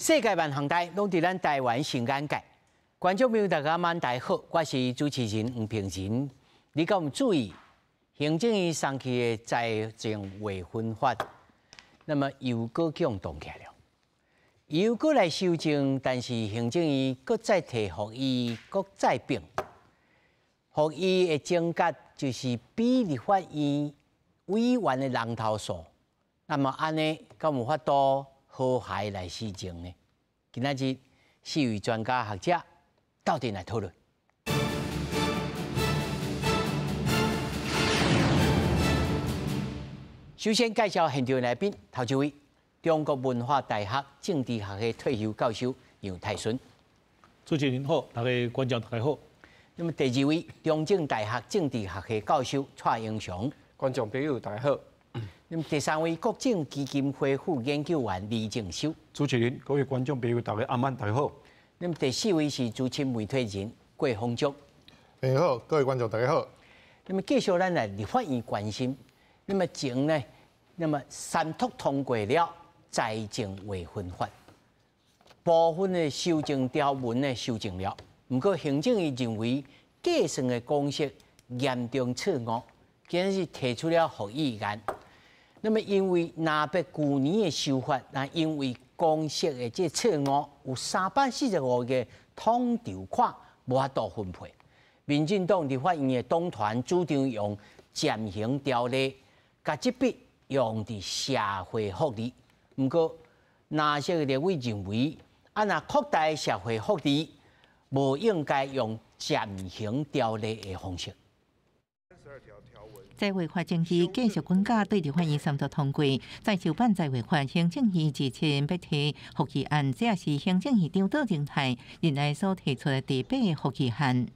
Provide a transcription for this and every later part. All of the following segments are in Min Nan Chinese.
世界萬項代攏佇咱台灣新眼界。觀眾朋友大家晚大好，我是主持人黃平仁。你敢有注意行政院送去的財政劃分法，那麼又閣叫凍起來了，又閣來修正，但是行政院閣再提復議，閣再變。復議的情節就是比立法院委員的人頭數，那麼按呢，敢有法度和諧來施政呢？今仔日四位專家學者鬥陣來討論。首先介紹現場來賓，頭一位，中國文化大學政治學系退休教授楊泰順。主持人好，大家觀眾大家好。那麼第二位，中正大學政治學系教授蔡英雄。觀眾朋友大家好。那麼第三位，國政基金會副研究員李正修。主持人，各位觀眾朋友大家晚安，大家好。那麼第四位是資深媒體人郭鳳竹。大家好，各位觀眾大家好。那麼繼續咱來立法院關心，那麼前呢，那麼三讀通過了財政劃分法，部分的修正條文呢修正了，毋過行政院認為計算的公式嚴重錯誤，今日是提出了復議案。那麼因為若別舊年的修法，那因為公式的這錯誤，有345個統籌款無法度分配。民進黨立法院的黨團主張用暫行條例，共這筆用佇社會福利。毋過，藍色的立委認為，啊若擴大社會福利，無應該用暫行條例的方式。財劃法爭議繼續滾架，對立法院三讀通過，再修版財劃法，行政院日前欲提復議案，這也是行政院長杜榮泰任內所提出的第八個復議案。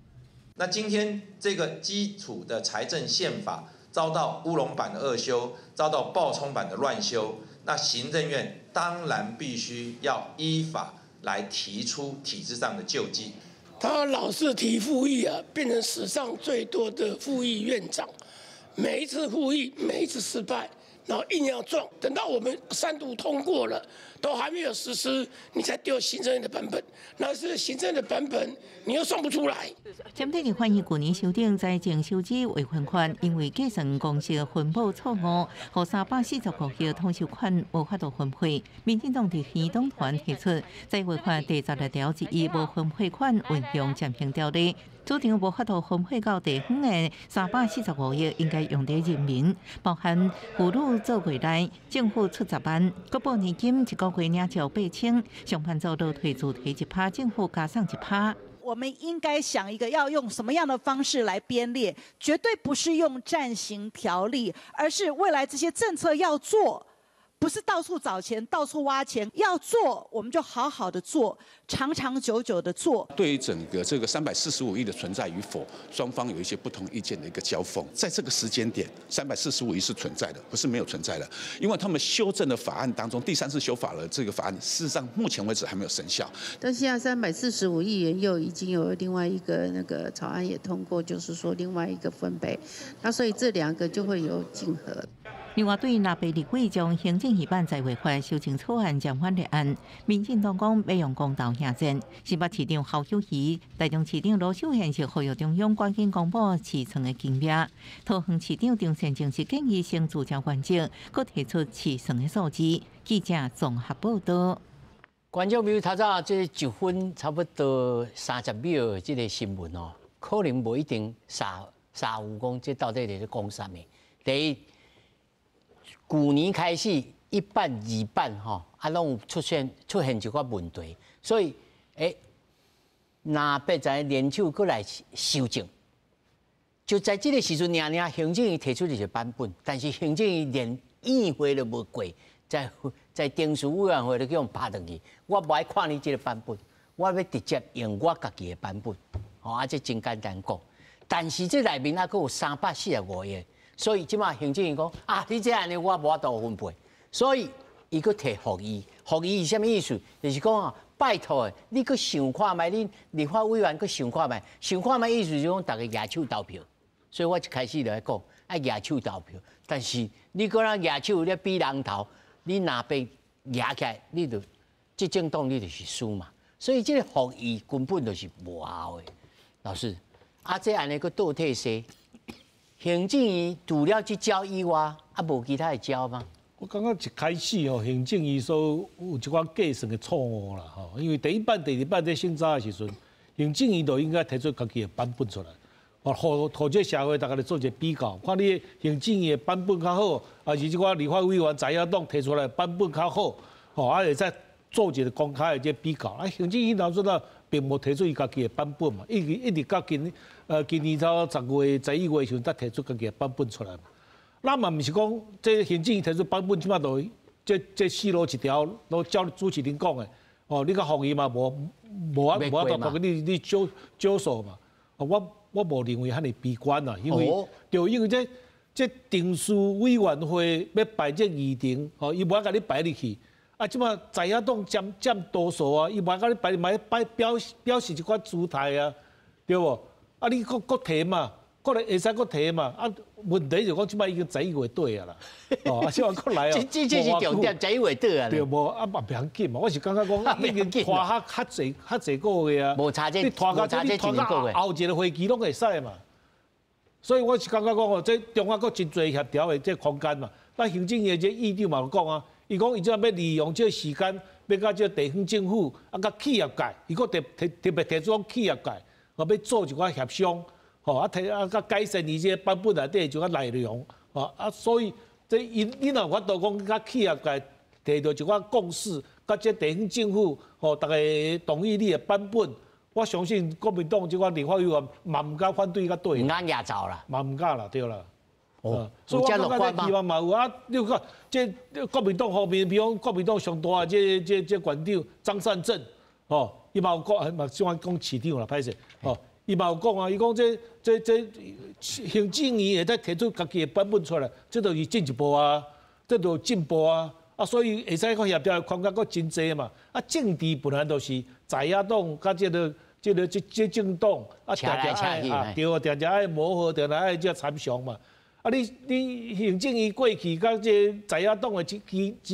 那今天這個基礎的財政憲法遭到烏龍版的惡修，遭到暴衝版的亂修，那行政院當然必須要依法來提出體制上的救濟。他老是提復議啊，變成史上最多的復議院長。每一次復議，每一次失敗，然後硬要撞，等到我們三讀通過了，都還沒有實施，你才丟行政院的版本，那是行政的版本，你又算不出來。針對立法院舊年修訂財政收支劃分法，因為計算公式分布錯誤，予345億統籌款無法度分配。民進黨立院黨團提出財劃法第16條之一無分配款運用暫行條例。主張無法度分配到地方的345億，應該用佇人民，包含婦女做月內，政府出10萬，國保年金一個月領少8000，上班族勞退自提1%，政府加送1%。我們應該想一個要用什麼樣的方式來編列，絕對不是用暫行條例，而是未來這些政策要做。不是到處找錢、到處挖錢，要做我們就好好的做，長長久久的做。對於整個這個345億的存在與否，雙方有一些不同意見的一個交鋒。在這個時間點，三百四十五億是存在的，不是沒有存在的。因為他們修正的法案當中，第三次修法了這個法案，事實上目前為止還沒有生效。但現在345億元又已經有另外一個那個草案也通過，就是說另外一個分配，那所以這兩個就會有競合。另外，對藍白立委將行政院版財劃法修正草案暫緩立案，民進黨講欲用公投迎戰。新北市長侯友宜、台中市長盧秀燕是呼籲中央趕緊公布試算的金額。桃園市長張善政是建議先聚焦原則，閣提出試算的數字。記者綜合報道。觀眾朋友，頭早這一分差不多30秒，這個新聞哦，可能無一定三三有講，這到底佇咧講啥物？第一，舊年開始一版、二版吼，啊，攏有出現一寡問題，所以藍白在聯手閣來修正，就在這個時陣，爾爾行政院提出一個版本，但是行政院連院會都無過，在程序委員會都去予拍轉去，我無愛看你這個版本，我欲直接用我家己的版本，吼，啊，這真簡單講，但是這內面還閣有345億。所以這馬行政院講啊，你這按呢我無法度分配，所以伊閣提復議，復議是啥物意思？就是講啊，拜託的，你閣想看覓，恁立法委員閣想看覓，想看覓意思就是講，逐家舉手投票。所以我一開始就來講，愛舉手投票。但是你閣若舉手咧比人頭，你若欲舉起來，你就执政党你就是输嘛。所以這個復議根本就是無效的。老師，啊，這按呢閣倒退說，行政院除了這招以外，啊，無其他的招嗎？我感覺一開始吼，行政院所有一寡計算的錯誤啦，吼，因為第一版、第二版在審查的時陣，行政院就應該提出家己的版本出來，哦，予這社會大家來做一個比較，看你行政院的版本較好，還是這寡立法委員在野黨提出來的版本較好，吼，啊，會使做一個公開的這比較。啊，行政院當初啊，並無提出伊家己的版本嘛，一直到今年頭10月、11月時陣才提出家己的版本出來嘛。咱嘛毋是講這行政院提出版本，這擺就這死路一條，攏照主持人講的，哦，你共予伊嘛無法度你少數嘛。我無認為遐爾悲觀啦，因為對，因為這程序委員會欲排這議程，吼，伊無愛共你排入去。啊，這擺在野黨佔多數啊，伊無愛共你排，嘛擺表示一寡姿態啊，對無？啊，你閣提嘛，閣來會使閣提嘛？啊，問題就講這擺已經11月底啊啦，哦，啊，這擺閣來哦，這是重點，11月底啊。對，無啊嘛袂要緊嘛，我是感覺講已經拖較濟個月啊，無差這，你拖到這，你拖到後一個會期攏會使嘛。所以我是感覺講哦，這中間閣真濟協調的這空間嘛。咱行政院這院長嘛有講啊，伊講伊這欲利用這個時間，欲佮這地方政府啊，佮企業界，伊閣特別提出講企業界，哦，欲做一寡協商。吼啊，提啊，佮改善伊這個版本內底一寡內容，吼啊，所以這𪜶你若有法度講佮企業界提著一寡共識，佮這地方政府吼，逐家同意你的版本，我相信國民黨這寡立法委員嘛毋敢反對佮對。毋敢舉走啦。嘛毋敢啦，對啦。哦，所以我感覺希望嘛有啊，你看這國民黨方面，比如講國民黨上大的這縣長張善政，吼，伊嘛有講，嘛喜歡講市長啦，歹勢，吼。伊嘛有講啊，伊講這行政院會使提出家己的版本出來，這就是進一步啊，這就進步啊，啊，所以會使講協調的空間閣真濟嘛。啊，政治本來就是在野黨佮這個這政黨啊，定定愛啊，對啊，定定愛磨合，定定愛這參詳嘛。啊，你行政院過去佮這在野黨的之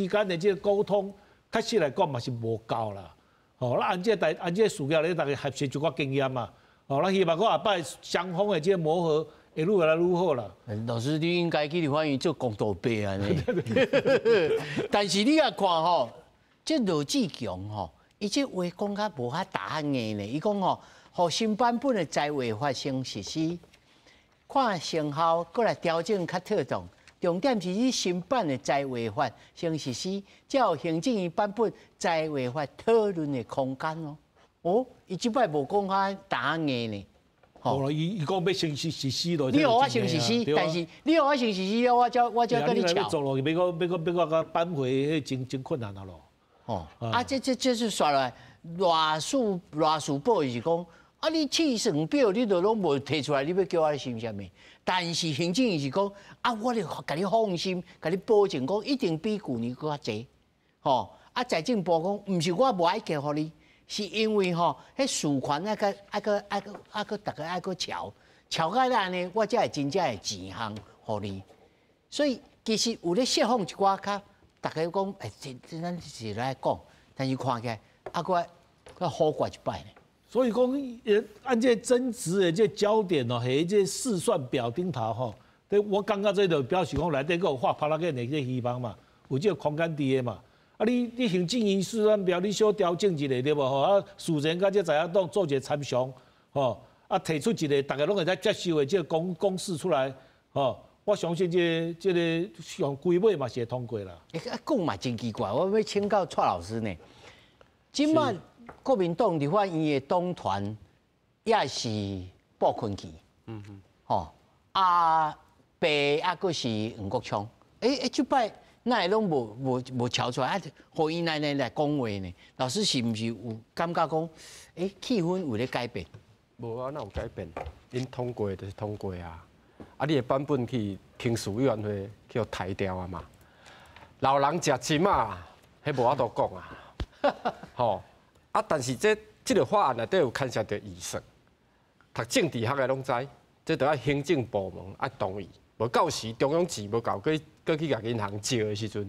間的這個溝通，確實來講嘛是無夠啦。吼，那按這按這事業咧，大家學習一寡經驗嘛。哦，咱希望講後擺雙方的這個磨合會愈來愈好啦。老師，你應該去立法院做公道伯啊！但是你也看吼，這羅智強吼，伊這話講較無遐打硬呢。伊講吼，予新版本的財劃法先實施，看成效，閣來調整較妥當。重點是你新版的財劃法先實施，才有行政院版本財劃法討論的空間哦。哦，伊這擺無講較打硬呢。吼，伊講欲先實施落。你予我先實施，但是你予我先實施了，我才佮你喬。做落去，欲閣扳回，彼真困難啊咯。哦，啊，這是煞來賴士葆伊是講，啊，你試算表你都攏無提出來，你欲叫我信啥物？但是行政院是講，啊，我咧共你放心，共你保證講，一定比舊年閣較濟。吼，啊，財政部講，毋是我無愛交予你。是因為吼，彼事權愛閣，逐家愛閣喬，喬到按呢，我才會真正會錢項予你。所以其實有咧釋放一寡較，逐家講，欸，這咱是來講，但是看起來啊，閣好過一擺呢。所以講，按這爭執的這焦點哦，佇這試算表頂頭吼，我感覺這就表示講內底閣有畫拍仔的這希望嘛，有這個空間佇的嘛。啊你！你行政院試算表，你小調整一下對無吼？啊，事前佮這在野黨做一個參詳，吼，啊，提出一個大家攏會使接受的這個公式出來，吼，我相信這個上規尾嘛是會通過啦。欸，講嘛真奇怪，我欲請教蔡老師呢。這擺國民黨立法院的黨團也是布坤琪，嗯哼，吼，啊白啊，閣是黃國昌，欸，這擺。那會攏無喬出來，啊，予𪜶來講話呢？老師是毋是有感覺講，欸，氣氛有咧改變？無啊，哪有改變？𪜶通過就是通過啊！啊，你的版本去程序委員會去予刣掉啊嘛？老人食針啊，彼無法度講啊！吼啊！但是這個法案內底有牽涉著預算，讀政治學的攏知，這著愛行政部門愛同意，無到時中央錢無夠，閣去共銀行借的時陣，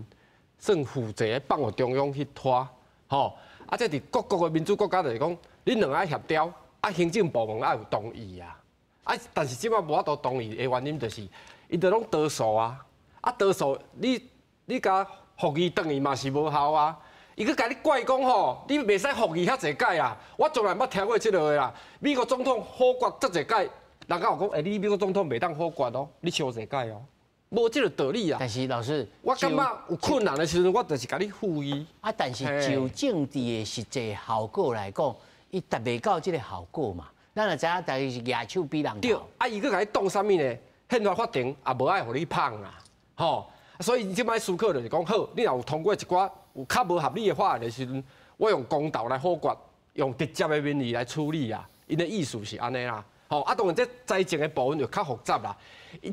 算負債放予中央去拖，吼。啊，這佇各國的民主國家就是講，恁兩个愛協調，啊，行政部門愛有同意啊。啊，但是這擺無法度同意的原因就是，伊就攏多數啊，啊多數你共復議轉去嘛是無效啊。伊閣共你怪講吼，你袂使復議遐濟擺啊！我從來毋捌聽過這個的啦。美國總統否決遮濟擺，人家有講，欸，你美國總統袂當否決哦，你傷濟擺哦，無這個道理啊。但是老師，我感覺有困難的時陣，我就是共你復議。啊，但是就政治的實際效果來講，伊達袂到這個效果嘛。咱就知影，大家是舉手比人對，啊，伊閣共你擋啥物呢？憲法法庭也無愛予你碰啦，吼。所以這擺思考就是講，好，你若有通過一寡有較無合理的法案的時陣，我用公投來否決，用直接的民意來處理啊。𪜶的意思是按呢啦，吼。啊，當然這財政的部分就較複雜啦。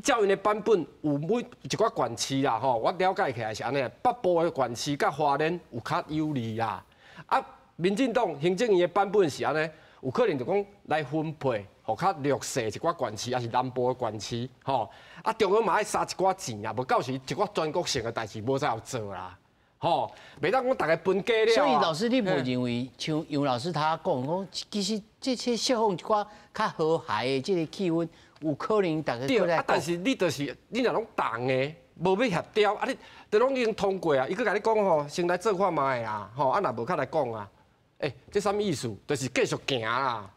照𪜶的版本有每一寡縣市啦，吼，我了解起來是按呢，北部的縣市佮花蓮有較有利啦。啊，民進黨行政院的版本是按呢，有可能就講來分配，予較弱勢一寡縣市，抑是南部的縣市，吼。啊，中央嘛愛捎一寡錢啊，無到時一寡全國性的代誌無才有做啦，吼，袂當講逐家分家了。所以老師，你無認為像楊老師他講講，其實這些釋放一寡較和諧的這個氣氛，有可能逐家對啊，但是你就是你若攏黨的，無欲協調，啊你都攏已經通過啊，伊閣共你講吼，先來做看覓啦，吼，啊若無較來講啊，欸，這啥物意思？就是繼續行啦。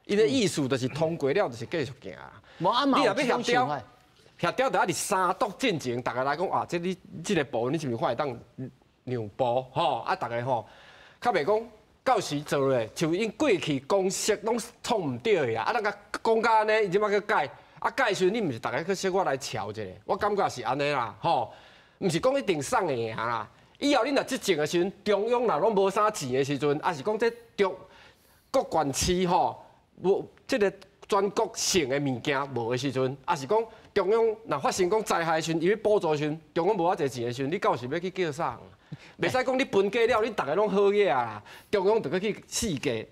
伊的意思就是通過了，就是繼續行。無啊，你若欲協調，協調就愛佇三讀進前，逐家來講啊，這你這個部分你是毋是看會當讓步？吼，啊，逐家吼，較袂講到時做落，像𪜶過去公式攏創毋對的啊，啊，咱共講甲按呢，伊這擺閣改，啊改的時陣你毋是逐家去小可來喬一下，我感覺是按呢啦，吼，毋是講一定送會贏啦。以後恁若執政的時陣，中央若攏無啥錢的時陣，抑是講這中各縣市吼無這個全國性的物件無的時陣，抑是講中央若發生講災害的時陣，伊欲補助的時陣，中央無遐濟錢的時陣，你到時欲去叫啥？袂使講你分家了，恁逐家攏好額啊，中央就閣去四界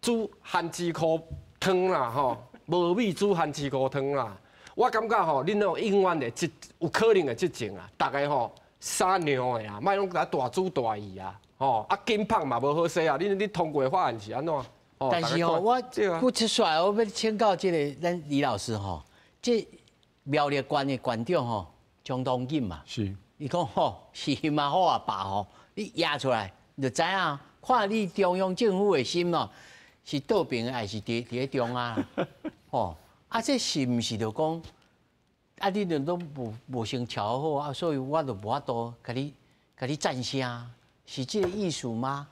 煮番薯箍湯啦，吼，無米煮番薯箍湯啦。我感覺吼，恁攏永遠會執有可能會執政啊，逐家吼三讓的啊，莫攏共大主大意啊，吼，啊緊捧嘛無好勢啊，恁通過法案是按怎？但是吼，我我出來，我欲請教這個咱李老師吼，這苗栗縣的縣長吼張東錦嘛，是，伊講吼是嘛好啊罷吼，你壓出來你就知影，看你中央政府的心哦，是倒爿還是佇咧中央？吼，啊這是毋是就講啊？你兩都無先喬好啊，所以我就無法度共你贊聲，是這個意思嗎？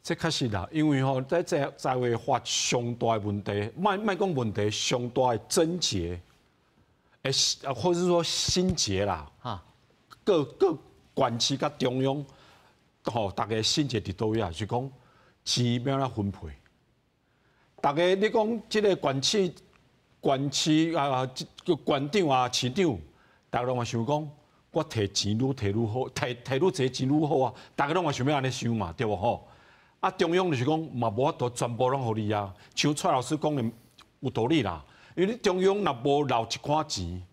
這確實啦，因為吼在這財劃法上大的問題，莫講問題，上大的症結，欸，或者是說心結啦，各各縣市佮中央，吼，逐家心結佇佗位啊？是講錢欲按怎分配？逐家你講這個縣市、縣市啊，這個縣長啊、市長，逐家攏嘛想講，我提錢愈提愈好，提提愈濟錢愈好啊！逐家攏嘛想欲按呢想嘛，對無吼？啊，中央就是講嘛，無法度全部攏予你啊。像蔡老師講的有道理啦，因為你中央若無留一寡錢，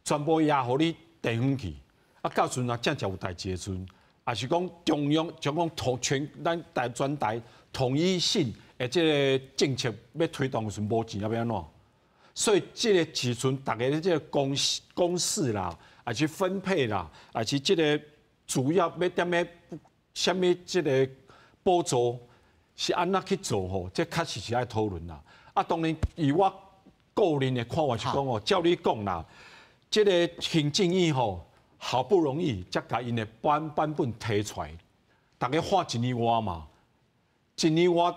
全部壓予你地方去，啊，到時陣若真正有代誌的時陣，也是講中央將講統全咱台全台統一性的這個政策欲推動的時陣，無錢啊欲按怎？所以這個時陣，逐家這個公式啦，抑是分配啦，抑是這個主要欲踮咧啥物這個補助是按怎去做吼？這確實是愛討論啦。啊，當然以我個人的看法是講吼，照你講啦，這個行政院吼好不容易才共𪜶的版本提出來，逐家喊一年外嘛，一年外，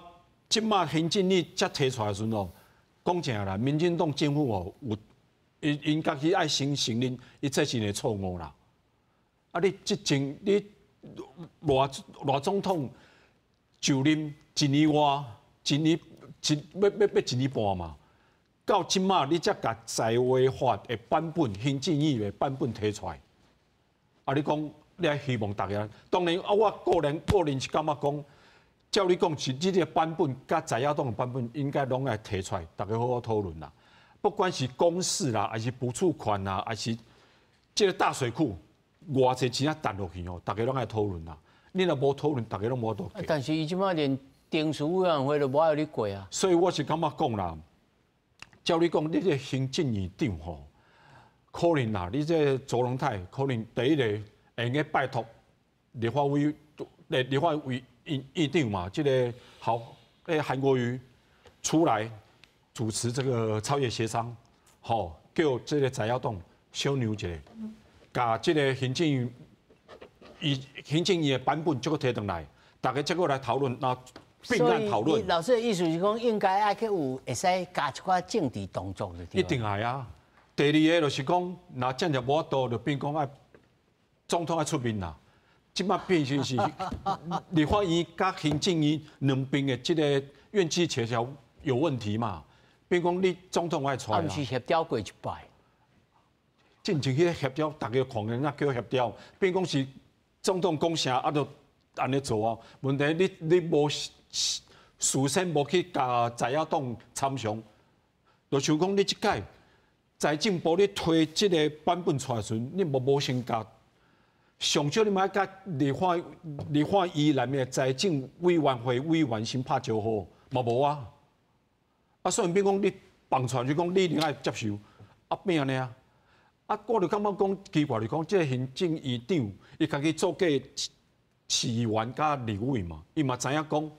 這馬行政院才提出來的時陣吼，講真啦，民進黨政府吼有，𪜶家己愛先承認，伊這是個錯誤啦。啊，你執政你賴總統就任一年外，一年一欲欲欲一年半嘛，到這馬你才共財劃法的版本、行政院的版本提出來，啊，你講你愛希望逐家，當然啊，我個人是感覺講，照你講是這個版本佮在野黨的版本應該攏愛提出來，逐家好好討論啦。不管是公式啦，抑是補助款啦，抑是這個大水庫偌濟錢仔擲落去吼，逐家攏愛討論啦。你若無討論，大家攏無法度。但是伊這擺連程序委員會都無愛你過啊。所以我是感覺講啦，照你講，你這行政院長吼，可能啦，你這卓榮泰可能第一個會用該拜託立法委院長嘛，這個好，韓國瑜出來主持這個朝野協商，吼，叫這個在野黨小讓一下，共這個行政院以行政院的版本這個提轉來，大家這個來討論，那併案討論。老師的意思是講，應該愛去有會使加一寡政治動作的。一定愛啊！第二個就是講，若真正無法度，就變講愛總統愛出面啦。這擺變成是立法院佮行政院兩邊的這個院際協調有問題嘛？變講你總統愛出來。啊，毋是協調過一擺。進前彼個協調，大家看見那叫協調，變講是總統講啥啊，就按呢做啊。問題你無事先無去共在野黨參詳，就像講你這擺財政部咧推這個版本出來時，你無先共上少你嘛愛共立法院內面的財政委員會委員先拍招呼，嘛無啊。啊，所以變講你放出來就講你一定愛接受，啊變按呢啊。啊，我就感覺講奇怪，就講這個行政院長，伊家己做過市議員佮立委嘛，伊嘛知影講，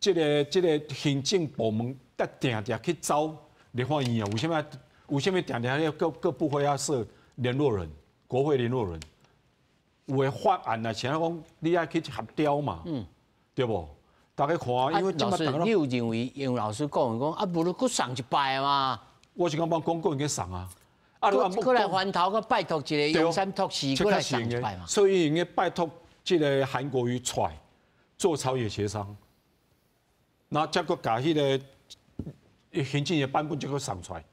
這個行政部門得定定去走立法院啊，為啥物為啥物定定咧各各部會要設聯絡人，國會聯絡人，有的法案啊，像講你愛去協調嘛，對無？大家看，因為老師，你有認為楊老師講講啊，無你閣送一擺嘛？我是感覺講過應該送啊，啊，閣來翻頭，閣拜託一個楊三托四，閣來送一擺嘛。所以應該拜託這個韓國瑜出來做朝野協商，那再閣共彼個行政的版本再閣送出來，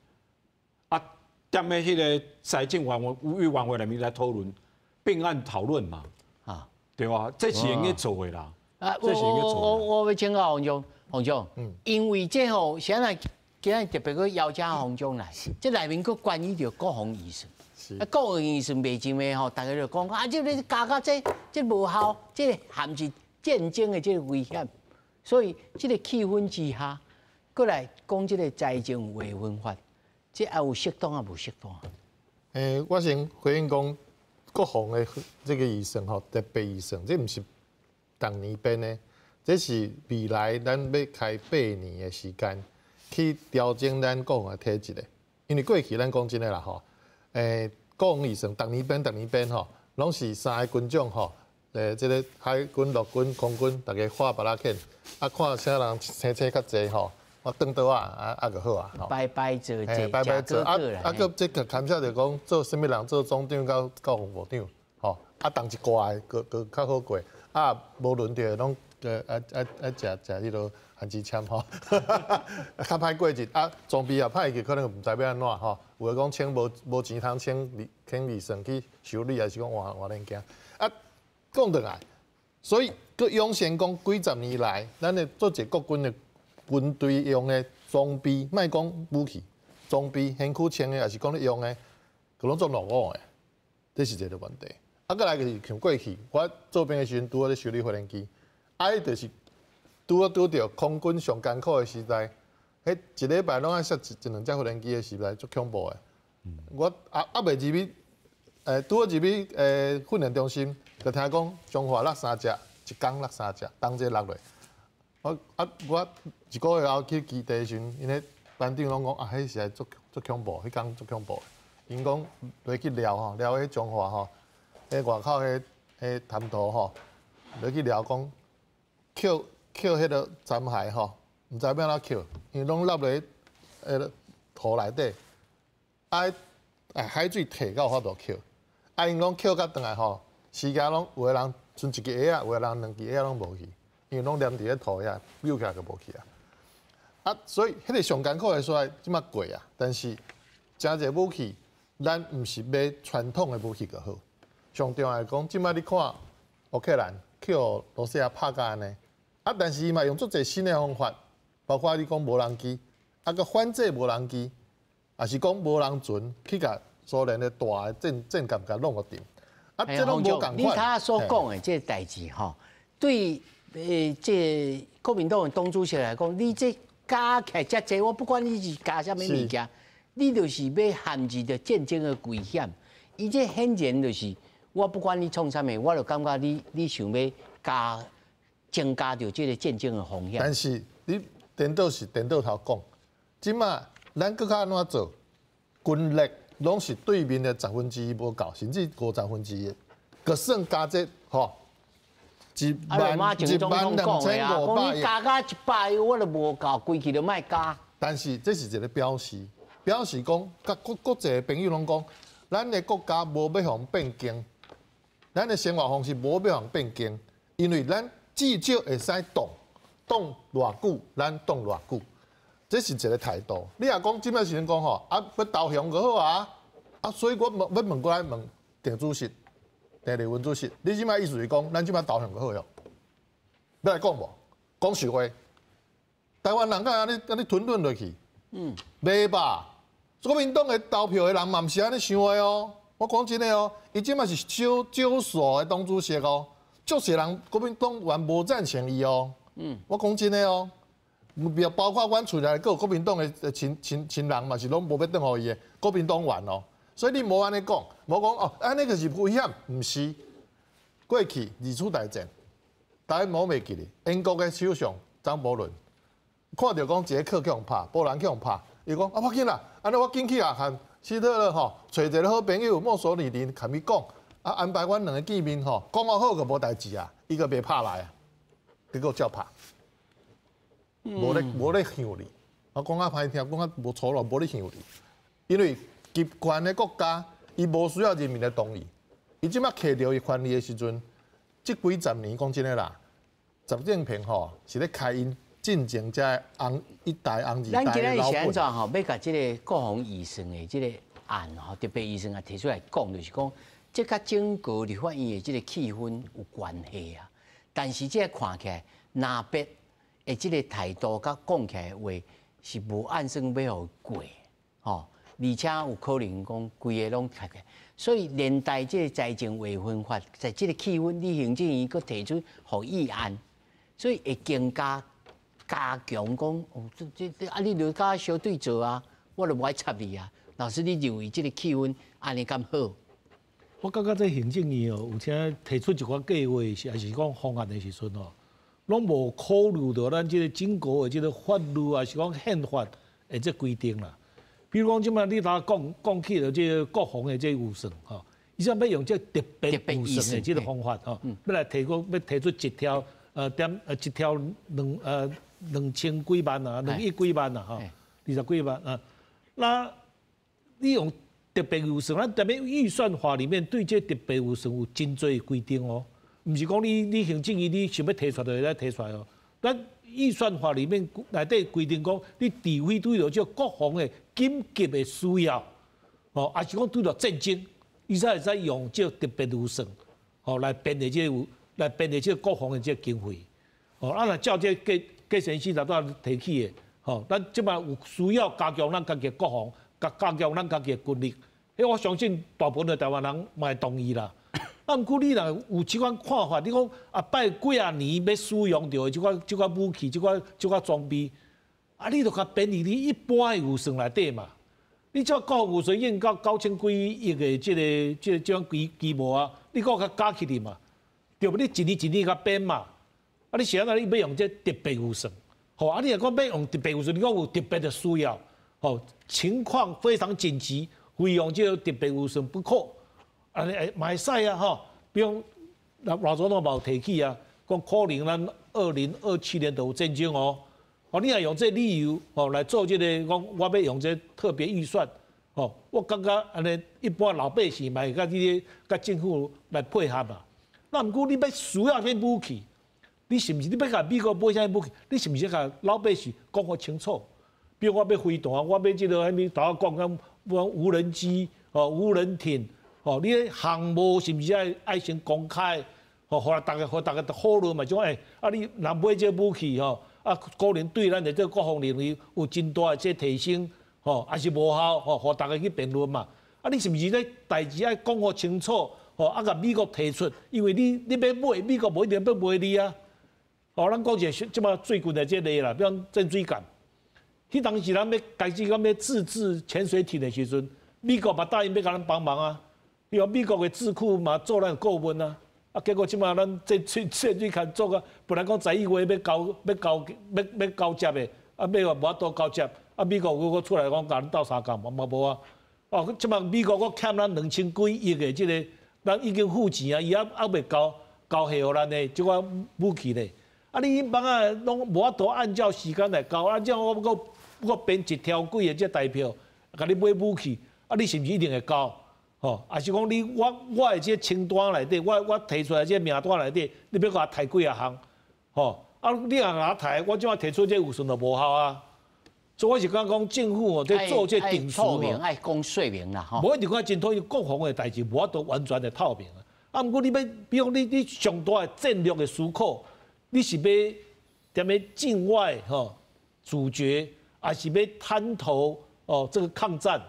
啊，踮咧彼個財政委員會內面來討論，併案討論嘛，啊，對吧？這是應該做的啦。啊，我欲請教洪總，洪總，因為這吼，現在今日特別閣邀請洪總來，這內面閣關於著國防預算，啊，國防預算袂上的吼，大家就講啊，這你加到這，這無效，這含是戰爭的這個危險，所以這個氣氛之下，閣來講這個財政劃分法，這也有適當啊，無適當啊？我先回應講國防的這個預算吼，特別預算，這毋是逐年編的，這是未來咱欲開八年的時間去調整咱國防的體制的。因為過去咱講真的啦吼，國防預算逐年編，逐年編吼，攏是三个軍種吼，這個海軍、陸軍、空軍，大家畫耙仔片，啊，看啥人生生較濟吼，我轉桌仔啊啊就好啊。排排坐，排排坐啊啊！閣這個牽涉著講做啥物人做總長到國防部長，吼啊，同一掛的，閣閣較好過。啊，無輪著攏愛愛愛食食彼落番薯籤吼，較歹過日啊，裝備也歹去，可能毋知欲按怎吼。有的講穿無錢通穿穿預算去修理，還是講換換零件啊？講轉來，所以閣湧現講幾十年來，咱的做一個國軍的軍隊用的裝備，莫講武器，裝備身軀穿的，還是講咧用的，閣攏總落伍的，這是一個問題。啊，閣來就是像過去，我做兵的時陣拄好咧修理飛行機，啊，彼就是拄好拄著空軍上艱苦的時代，彼一禮拜攏愛摔一兩隻飛行機的時代，足恐怖的。我猶未入去，拄好入去訓練中心，就聽講彰化落三隻，一工落三隻，同齊落落。我啊，我一個月後去基地的時陣，𪜶彼班長攏講啊，彼實在足足恐怖，彼工足恐怖的。𪜶講落去掠吼，掠彼彰化吼。彼外口彼彼灘塗吼，落去掠講，抾抾彼个殘骸吼，毋知欲按怎抾，因為攏落咧彼个塗內底，啊，海水退到有法度抾，啊，𪜶攏抾甲轉來吼，時間攏有的人賰一支鞋仔，有的人兩支鞋仔攏無去，因為攏黏佇咧塗遐，扭起來就無去啊。啊，所以彼个上艱苦的所在，這馬過啊，但是誠濟武器，咱毋是買傳統的武器就好。上重要講，這擺你看烏克蘭去予羅西亞拍甲按呢，啊，但是伊嘛用足濟新的方法，包括你講無人機，啊，閣反制無人機，也是講無人船去共蘇聯的大的戰艦共弄予沉。啊，這攏無仝款。你頭仔所講的這个代誌吼，對這國民黨的黨主席來講，你這加起來遮濟，我不管你是加啥物物件，你就是欲陷入著戰爭的危險。伊這顯然就是，我不管你創啥物，我就感覺你想欲增加著這个戰爭的風險。但是你顛倒是顛倒頭講，這馬咱閣較按怎做？軍力攏是對面的1/10無夠，甚至1/50，閣算加這吼。1萬1萬2500億，加加100億，我都無夠，規氣都莫加。但是這是一個表示，表示講，佮國際的朋友攏講，咱的國家無欲予變更，咱的生活方式無欲予變更，因為咱至少會使擋擋偌久，咱擋偌久，這是一個態度。你若講這擺時陣講吼，啊，欲投降就好啊，啊，所以我問欲問過來問鄭主席。鄭麗文主席，你這擺意思是講，咱這擺投降就好喲？欲來講無？講實話，台灣人敢按呢按呢吞吞落去？袂吧？國民黨的投票的人嘛，毋是按呢想的哦。我講真的哦，伊這擺是少少數的黨主席哦，足濟人國民黨員無贊成伊哦。我講真的哦，包括阮厝內閣有國民黨的親人嘛，是攏無欲轉予伊的國民黨員哦。所以你無按呢講，無講哦，按呢就是危險，毋是。過去二次大戰，大家無袂記得，英國的首相張伯倫看著講捷克去予拍，波蘭去予拍，伊講啊，無要緊啦，按呢我緊去啊，和希特勒吼，揣一个好朋友墨索里尼共伊講，啊安排阮兩个見面吼，講好就無代誌啊，伊閣袂拍來啊，結果照拍，無咧向你，我講較歹聽，講較無粗魯，無咧向你，因為集權的國家，伊無需要人民的同意，伊這擺揢著伊權力的時陣，這幾十年講真的啦，習近平吼是咧開𪜶進前這紅一代、紅二代的老本。咱今仔日是按怎吼？欲共這个國防預算的這个案吼，特別預算案提出來講，就是講這佮整個立法院的這个氣氛有關係啊。但是這个看起來，藍白的這个態度佮講起來的話是無按算欲予過，吼。而且有可能講規个攏開起，所以連帶這个財政劃分法，在這个氣氛，你行政院閣提出予議案，所以會更加加強講，哦，這這啊，你就佮相對做啊，我就無愛插你啊。老師，你認為這个氣氛按呢敢好？我感覺這行政院哦，有時提出一寡計劃是，抑是講方案的時陣哦，攏無考慮著咱這个整個的這个法律，抑是講憲法的這規定啦。比如講，這擺你頭講講起著這个國防的這預算吼，伊想欲用這特別預算的這个方法吼，欲來提講，欲提出一兆點一兆兩千幾萬啊，2億幾萬啊吼，20幾萬啊。那你用特別預算，咱特別預算法裡面對這特別預算有真濟規定哦，毋是講你行政院你想欲提出來就會使提出來哦。咱預算法裡面內底規定講，你除非對著這國防的緊急的需要，哦，抑是講拄著戰爭，伊才會使用這特別預算，哦，來編的這國防的這經費，哦，啊，若照這計算師頭拄仔提起的，吼，咱這擺有需要加強咱家己的國防，加強咱家己的軍力，彼我相信大部分的台灣人嘛會同意啦。啊，毋過你若有這款看法，你講後擺幾仔年欲使用著的這款武器、這款裝備，啊，你著共編入你一般的預算內底嘛。你這國防預算已經到9000幾億的這種規模啊，你閣共加起來嘛？對無？你一年一年共編嘛？啊，你是按怎你欲用這特別預算？吼，啊，你若講欲用特別預算，你講有特別的需要，吼，情況非常緊急，非用這個特別預算不可。按呢會嘛會使啊，吼，比如講，賴總統嘛有提起啊，講可能咱2027年就有戰爭哦。哦，你若用這個理由吼來做這个，講我欲用這個特別預算，吼，我感覺按呢一般老百姓嘛會佮這个佮政府來配合嘛。那毋過你欲需要啥武器，你是毋是你欲共美國買啥武器？你是毋是共老百姓講予清楚？比如我欲飛彈，我欲這个啥物，頭仔講講無人機、哦無人艇，哦，你彼項目是毋是愛先公開？吼，予逐家討論嘛？就講欸，啊你若買這個武器吼，啊可能對咱的這個國防能力有真大的這提升，吼，抑是無效，吼，予逐家去辯論嘛。啊，你是毋是咧代誌愛講予清楚，吼，啊，共美國提出，因為你欲買，美國無一定欲賣你啊。哦，咱講一个這馬最近的這例啦，比如講潛水艦，彼當時咱欲開始講欲自製潛水艇的時陣，美國嘛答應欲共咱幫忙啊。因為美國的智庫嘛做咱顧問啊。啊，結果這馬咱這潛水艦做啊，本來講11月欲交接的，啊，尾嘛無法度交接，啊，美國閣出來講共咱鬥相共嘛，嘛無啊。哦，這馬美國閣欠咱2000幾億的這个，咱已經付錢啊，伊猶未交貨予咱的這款武器咧。啊，你彼擺仔攏無法度按照時間來交，啊，這樣我閣編一條幾的這台票，共你買武器，啊，你是毋是一定會交？吼，抑是講你我的這清單內底，我提出來這名單內底，你欲共我刣幾仔項？吼，啊，你若共我刣，我這馬提出這預算就無效啊。所以我是感覺講政府哦，佇做這定數哦，愛講說明啦，吼。無一定講真妥，因為國防的代誌無法度完全的透明啊。啊，毋過你欲，比如講你上大的戰略的思考，你是欲踮咧境外吼阻絕，抑是欲灘頭哦這個抗戰？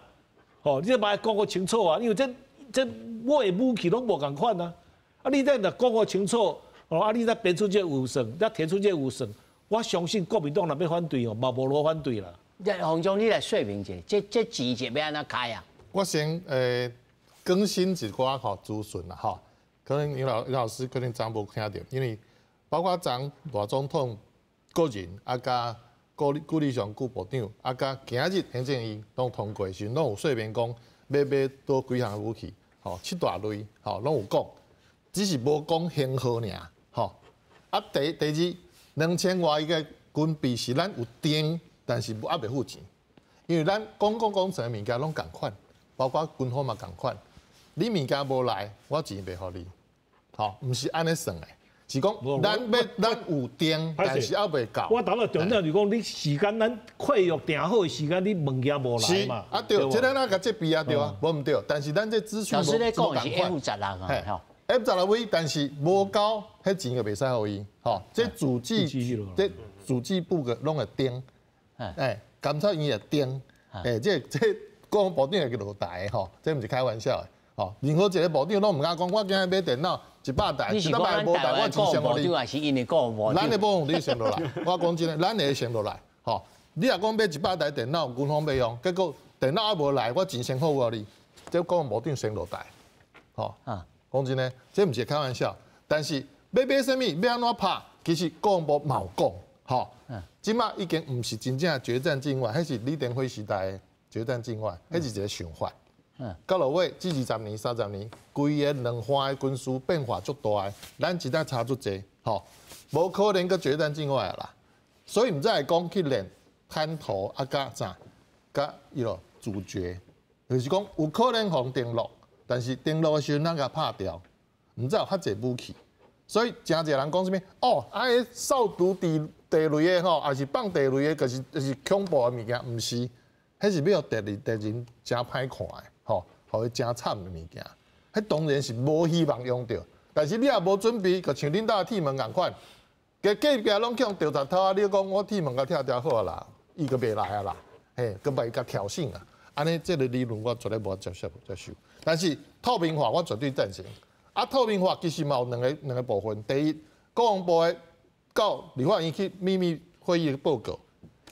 吼，你這嘛愛講個清楚啊，因為這買的武器攏無仝款啊。啊，你這若講個清楚，哦，啊，你再編出這預算，再提出這預算，我相信國民黨若欲反對哦，嘛無路反對啦。洪總，你來說明一下，這錢是欲按怎開啊？我先更新一寡吼資訊啦吼，可能楊老師可能昨無聽著，因為包括昨賴總統個人啊，佮顧立雄顧部長啊，佮今日行政院攏通過時，攏有說明講欲買佗幾項武器，吼七大類，吼攏有講，只是無講型號爾，吼。啊，第二2000外億的軍備是咱有訂，但是猶未付錢，因為咱公共工程的物件攏仝款，包括軍火嘛仝款。你物件無來，我錢袂予你，吼，毋是按呢算的，是講咱欲咱有訂，但是猶未到。我頭先重點就是講，你時間咱契約訂好的時間，你物件無來嘛？啊對，這个咱共這備啊對啊，無毋對。但是咱這資訊無仝款。老師咧講是 F16啊，F16V，但是無交，彼錢就袂使予伊，吼。這主計這主計部的攏會盯，哎，監察院會盯，哎，這國防部長會落台的吼，這毋是開玩笑的，吼。任何一個部長攏毋敢講，我今日買電腦100台，100台無台，我錢先予你。咱的部長你先落來，我講真的，咱的先落來，吼。你若講買100台電腦，軍方欲用，結果電腦猶無來，我錢先付予你，這國防部長先落台，吼。講真的，這毋是開玩笑。但是欲買啥物，欲按怎拍，其實國防部嘛有講，吼。這馬已經毋是真正決戰境外，彼是李登輝時代的決戰境外，彼是一個想法。到落尾這20年、30年，規个兩岸的軍事變化足大的，咱實在差足濟，吼，無可能閣決戰境外啦。所以毋才會講去練灘頭啊，佮啥，佮伊囉阻絕，就是講有可能予登陸，但是登陸的時陣咱共拍掉，毋知有較濟武器，所以誠濟人講啥物？哦，啊，彼掃除地雷的吼，抑是放地雷的，就是恐怖的物件，毋是，彼是欲予敵人誠歹看的，吼，予伊誠慘的物件。彼當然是無希望用著，但是你若無準備，就像恁兜的鐵門仝款，隔壁攏去予著賊偷啊！你講我鐵門共拆掉好啊啦，伊閣袂來啊啦，嘿，閣袂共挑釁啊。按呢，這个理論我絕對無接受。但是透明化我絕對贊成。啊，透明化其實嘛有兩個部分。第一，國防部的到立法院去秘密會議的報告，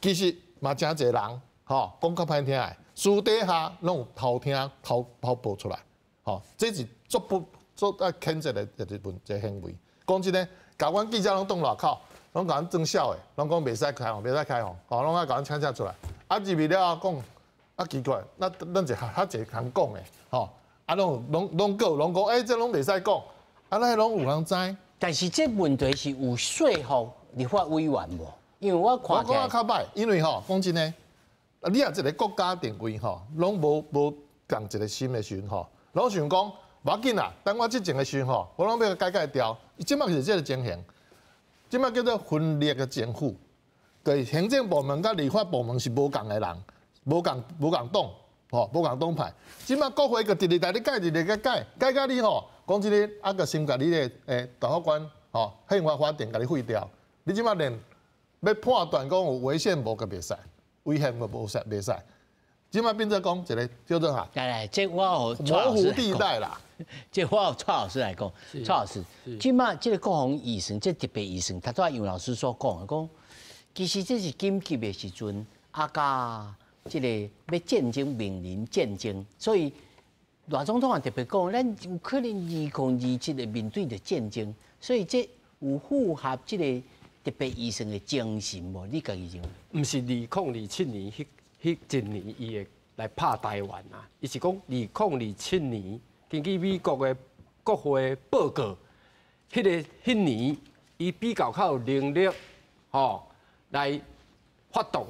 其實嘛誠濟人吼講較歹聽的，私底下攏有偷聽、偷偷報出來，吼，這是足不足愛譴責的一個行為。講真的，共阮記者攏擋外口，攏共阮裝痟的，攏講袂使開放，袂使開放，吼，攏愛共阮請出來。啊，入去了後講，啊奇怪，那咱一較濟通講的，吼，啊攏攏閣有攏講，欸，這攏袂使講，啊，咱攏有人知。但是這問題是有說服立法委員無？因為我看起來，我講較歹，因為吼，講真的，你若一個國家定位吼，攏無仝一個心的時陣吼，攏想講無要緊啦，等我執政的時陣吼，我攏欲改改掉。這馬是這个情形，這馬叫做分裂的政府，對行政部門佮立法部門是無仝的人，無仝黨，吼，無仝黨派。這馬國會閣直直共你改，直直共改，改甲你吼，講真的，啊，閣先共你的大法官吼，憲法法庭共你廢掉。你這馬連欲判斷講有違憲無，閣袂使，違憲閣無使，袂使。這馬變做講一個叫做啥？來來，這我模糊地帶啦。這我蔡老師來講，蔡老師，這馬這个國防預算，這特別預算，頭拄仔楊老師所講的，講其實這是緊急的時陣，啊佮這个欲戰爭面臨戰爭，所以賴總統也特別講，咱有可能2027會面對著戰爭，所以這有符合這個特別預算的精神無？你家己認為？毋是2027年彼一年伊會來拍台灣啊，伊是講2027年。根據美國的國會報告，彼个彼年，伊比較較有能力，吼，來發動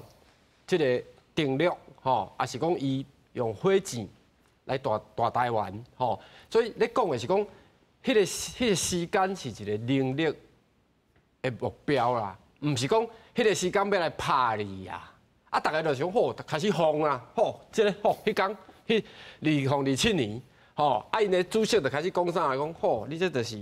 這个登陸，吼，抑是講伊用火箭來打打台灣，吼，所以咧講的是講，彼个時間是一個能力的目標啦，毋是講彼个時間欲來拍你啊，啊，逐家就想吼，開始放啊，吼，這个吼，彼工，彼2027年。吼，啊，𪜶的主席就開始講啥？講吼，你這就是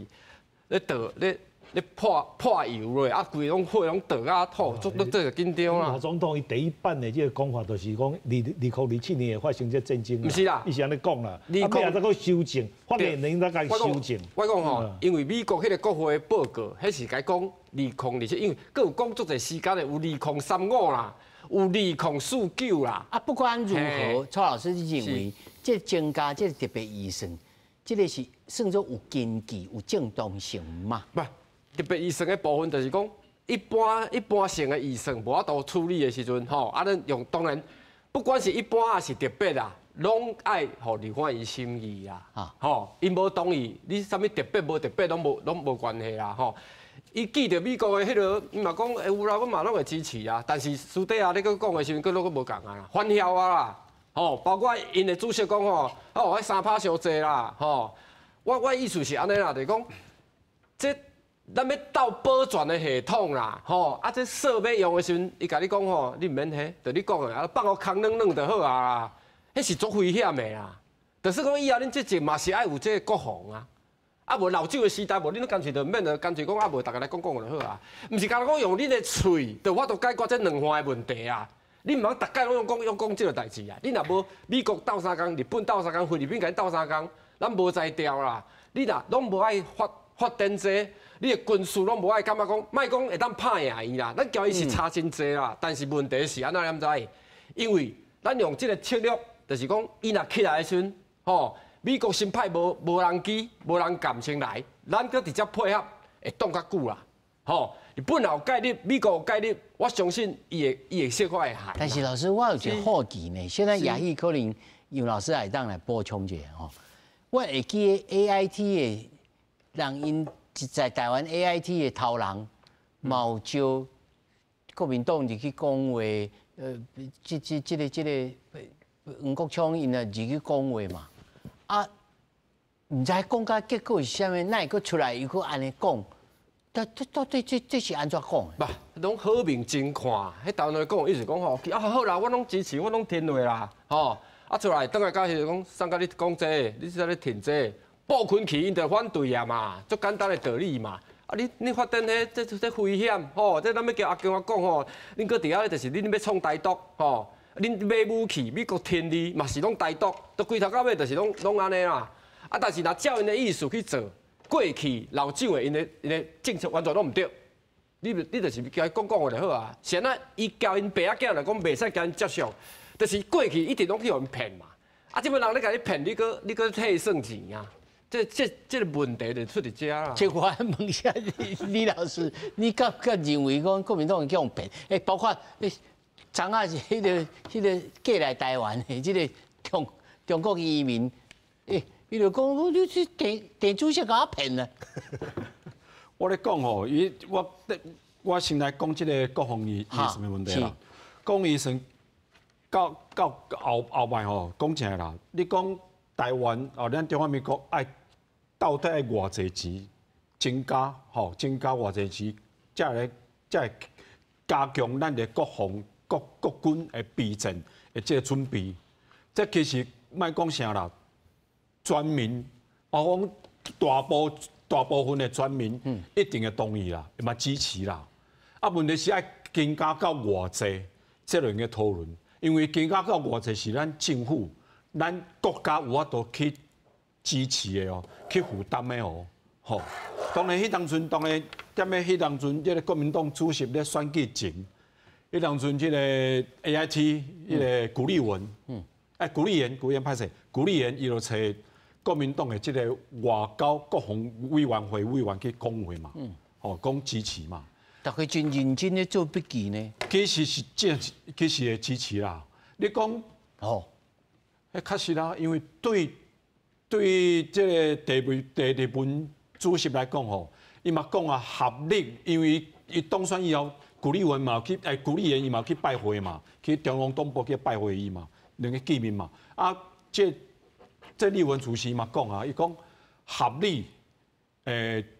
咧倒咧咧破破油落，啊，規攏火攏倒啊，吼，足足這個緊張啦。賴總統伊第一版的這個講法，就是講2027年會發生這戰爭。毋是啦，伊是按呢講啦。啊，尾仔再閣修正，發言人再共修正。我講吼，因為美國彼个國會報告，彼是共講2027，因為閣有講足濟時間的，有2035啦，有2049啦。啊，不管如何，蔡老師你認為？這增加這个特別預算，這个是算做有根據、有正當性嗎？毋，特別預算的部分就是講，一般性的預算無法度處理的時陣，吼，啊，咱用當然，不管是一般抑是特別啊，攏愛予立法院審議啊，吼，𪜶無同意，你啥物特別無特別攏無關係啦，吼。伊記著美國的彼个，伊嘛講會有啦，阮嘛攏會支持啊。但是私底下你閣講的時陣，閣攏閣無仝啊啦，反僥啊啦。吼，包括𪜶的主席講吼，哦，彼3%傷濟啦，吼，我意思是按呢啦，就是講，這咱欲鬥保全的系統啦，吼，啊，這設備用的時陣，伊共你講吼，你毋免彼，就你講的，啊，放予空軟軟就好啊，彼是足危險的啦。就是講以後恁這集嘛是愛有這個國防啊，啊無老蔣的時代無，恁乾脆就毋免，就乾脆講啊無，逐家來講講就好啊。毋是干焦講用恁的喙，就有法度解決這兩岸的問題啊。你毋通逐擺攏用講用講這个代誌啊！你若無美國鬥相共，日本鬥相共，菲律賓共你鬥相共，咱無才調啦。你若攏無愛發展這个，你的軍事攏無愛感覺講，莫講會當拍贏伊啦。咱交伊是差真濟啦，但是問題是按怎你毋知？因為咱用這个策略，就是講伊若起來的時陣，吼，美國先派無人機、無人艦先來，咱閣直接配合，會擋較久啦，吼。日本有介入，美國有介入，我相信伊會設法會害。但是老師，我有一個好奇呢，現在也許可能楊老師會當來補充一下吼。我會記得 AIT 的人，𪜶在台灣 AIT 的頭人，嘛有招國民黨入去講話，這個黃國昌𪜶也入去講話嘛。啊，毋知講甲結果是啥物，哪會閣出來又閣按呢講？到底這是按怎講的？毋，攏好面真看。彼頭來講，伊是講吼，啊好啦，我攏支持，我攏聽話啦，吼。啊出來，轉來到時講，啥共你講這个，你啥咧挺這个，布群去𪜶就反對啊嘛，足簡單的道理嘛。啊你發展彼這危險，吼，這咱欲共阿共仔講吼，恁閣佇遐就是恁欲創台獨，吼，恁買武器，美國挺你嘛是攏台獨，都規頭到尾就是攏按呢啦。啊，但是若照𪜶的意思去做。過去老蔣的𪜶的政策完全攏毋對，你就是共伊講講話就好啊。是按怎伊交𪜶爸仔囝來講，袂使共𪜶接受，就是過去一直攏去予𪜶騙嘛。啊，這擺人咧共你騙，你閣替伊算錢啊？這个問題就出佇遮啦。這我問一下李老師，你敢認為講國民黨會去予騙？欸，包括欸，昨仔是彼个過來台灣的這个中國移民，欸。伊就講，你這鄭主席共我騙啊！我咧講吼，伊我先來講這个國防預算的問題啦。講預算到後擺吼，講起來啦，你講台灣哦，咱中華民國愛到底愛偌濟錢增加吼，增加偌濟錢，才會加強咱的國防國軍的備戰的這个準備。這其實莫講啥啦。全民，哦，講大部分的全民一定會同意啦，嘛支持啦。啊，問題是愛增加到偌濟，這類的討論，因為增加到偌濟是咱政府、咱國家有法度去支持的哦，去負擔的哦，吼。當然，彼當陣，當然，踮咧彼當陣，這个國民黨主席咧選舉前，彼當陣這个 AIT，彼个古立文，哎，古立言，古立言歹勢，古立言伊就揣國民黨的這个外交國防委員會委員去講話嘛，吼，講支持嘛。大家真認真咧做筆記呢。其實是這，其實會支持啦。你講，哦，彼確實啦，因為對這个地位地地文主席來講吼，伊嘛講啊合理，因為伊當選以後，古立文嘛去，古立言伊嘛去拜會嘛，去中央黨部去拜會伊嘛，兩个見面嘛。啊，這立文主席嘛講啊，伊講合理，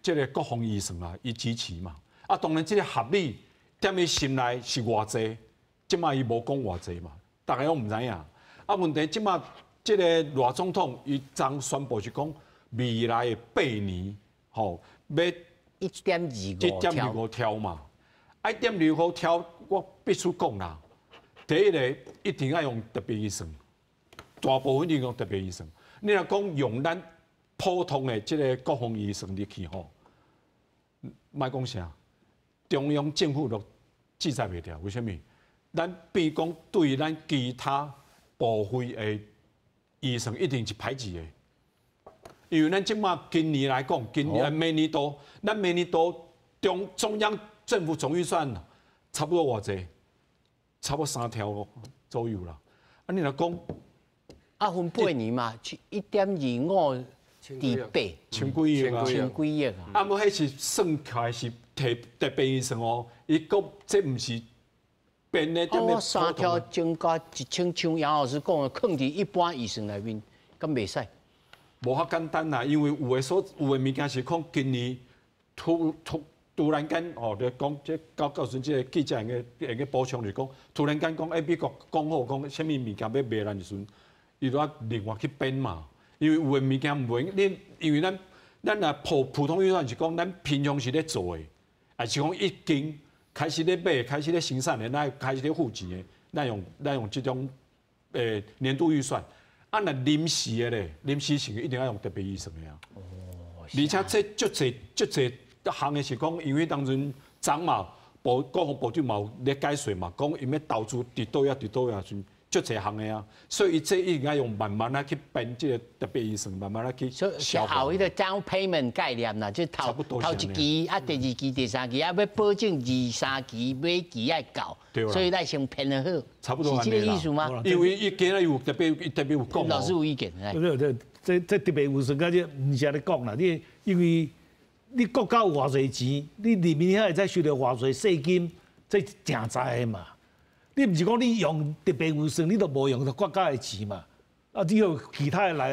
這个國防預算啊，伊支持嘛。啊，當然這个合理，踮伊心內是偌濟，這擺伊無講偌濟嘛，大家攏毋知影。啊，問題這擺這个賴總統伊昨宣布是講未來的8年，吼，欲1.25 1.25兆嘛。啊，1.25兆，我必須講啦。第一个一定愛用特別預算，大部分用特別預算。你若講用咱普通的這个國防預算入去吼，莫講啥，中央政府都制裁袂牢。為啥物？咱變講對咱其他部位的預算一定是排擠的，因為咱這馬今年來講，今年每年度，咱每年度中央政府總預算差不多偌濟，差不多3兆左右啦。啊，你若講，啊分8年嘛，1.25除8，千幾億啊，千幾億啊。啊，無彼是算起來是提特別預算哦，伊閣這毋是編的。哦，3兆增加1000，像楊老師講的，囥佇一般預算內面，敢袂使？無遐簡單啦，因為有的所有的物件是講今年突然間哦，就講這到時這个記者會用補充就講，突然間講，美國講好講，啥物物件欲賣咱的時陣，伊就愛另外去編嘛。因為有的物件毋會，你因為咱若普通預算是講，咱平常時咧做的，還是講已經開始咧買，開始咧生產的，咱開始咧付錢的，咱用這種年度預算。啊，若臨時的咧，臨時性一定愛用特別預算的啊。哦。而且這足濟足濟項的是講，因為當陣昨嘛，國防部長嘛有咧解說嘛，講伊欲投資佇佗位佇佗位時，足濟項的啊，所以伊這應該用慢慢仔去編這个特別預算，慢慢仔去消化。後彼个 down payment 概念啦，就頭一期啊，第二期、第三期啊，欲保證2、3期尾期愛到，所以咱先編好。差不多是這个意思嗎？因為伊今日有特別特別有講。老師有意見。對對，這特別預算，這毋是按呢講啦，你因為你國家有偌濟錢，你人民遐會使收著偌濟稅金，這誠在的嘛。你毋是講你用特別預算，你都無用著國家的錢嘛？啊，你用其他的來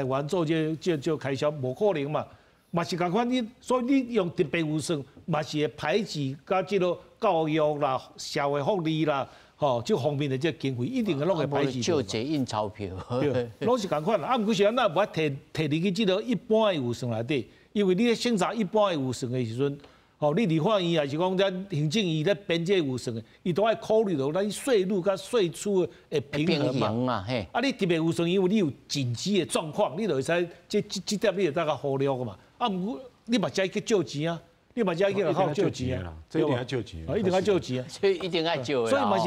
源做這開銷，無可能嘛。嘛是仝款，你所以你用特別預算，嘛是會排擠佮這个教育啦、社會福利啦，吼，這方面的這經費一定會攏會排擠。借錢印鈔票，對，攏是仝款啦。啊，毋過是按怎無愛提入去這个一般的預算內底，因為你咧審查一般的預算的時陣。吼，你立法院也是講咱行政院咧編這預算的，伊都愛考慮著咱稅入佮稅出的平衡嘛。啊，你特別預算，因為你有緊急的狀況，你就會使這點你會當較忽略嘛。啊，毋過你嘛愛去借錢啊，你嘛愛去靠借錢啊，這一定愛借錢，一定愛借錢啊。所以一定愛借的。所以嘛是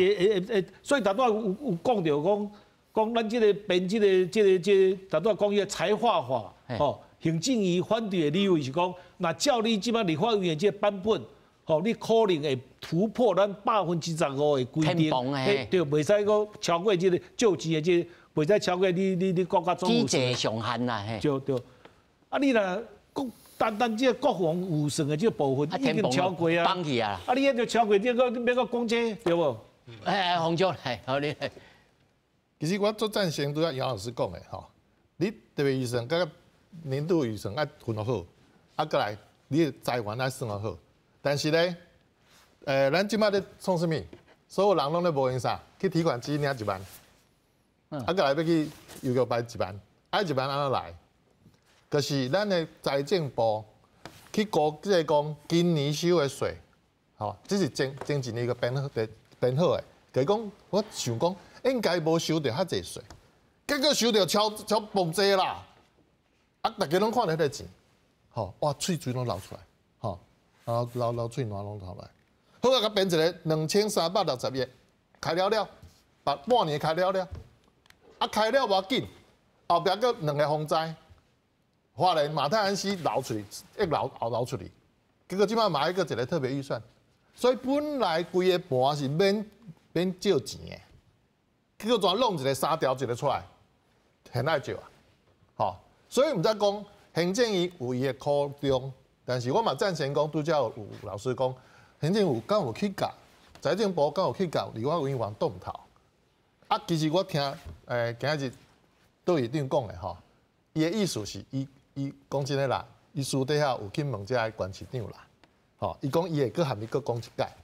會，所以頭拄仔有講著講咱這个編這個，頭拄仔講彼个財劃法，吼。行政院反對的理由是講，若照你這擺立法院的這个版本，吼，你可能會突破咱15%的規定，對，袂使閣超過這个借錢的這个，袂使超過你國家總預算。基上限啦，嘿。對對。啊，你若國單單這个國防預算的這个部分已經超過啊。綁去啊！啊，你遐就超過，你閣欲閣講這個，對無？哎，洪總來，好你。其實我足贊成拄才楊老師講的吼，你特別預算佮年度預算愛分好，啊，閣來你的財源愛算好。但是咧，咱這擺咧創啥物？所有人攏咧無閒啥？去提款機領1萬，啊，閣來欲去郵局排1萬，啊，1萬按怎來？就是咱的財政部去估計講今年收的稅，吼，這是前一年個編好的。就是講，我想講應該無收著遐濟稅，結果收著超爆濟啦。啊，大家攏看著彼个錢，吼，哇，喙水攏流出來，吼，啊，流流喙瀾攏流來。好啊，佮編一个2360億，開了了，把半年開了了，啊，開了無要緊，後壁閣兩个風災，花蓮馬太鞍溪流出去，一流後流出去，結果這擺嘛閣一個特別預算，所以本來規個盤是免免借錢的，結果怎弄一個三條一個出來，很愛借啊，吼，所以毋知講行政院有伊的苦衷，但是我嘛贊成講，拄才有老師講。行政有敢有去共財政部敢有去共立法委員動頭？啊，其實我聽今日杜院長講的吼，伊的意思是，伊伊講真的啦，伊私底下有去問這个縣市長啦，吼，伊講伊會閣含伊閣講一擺，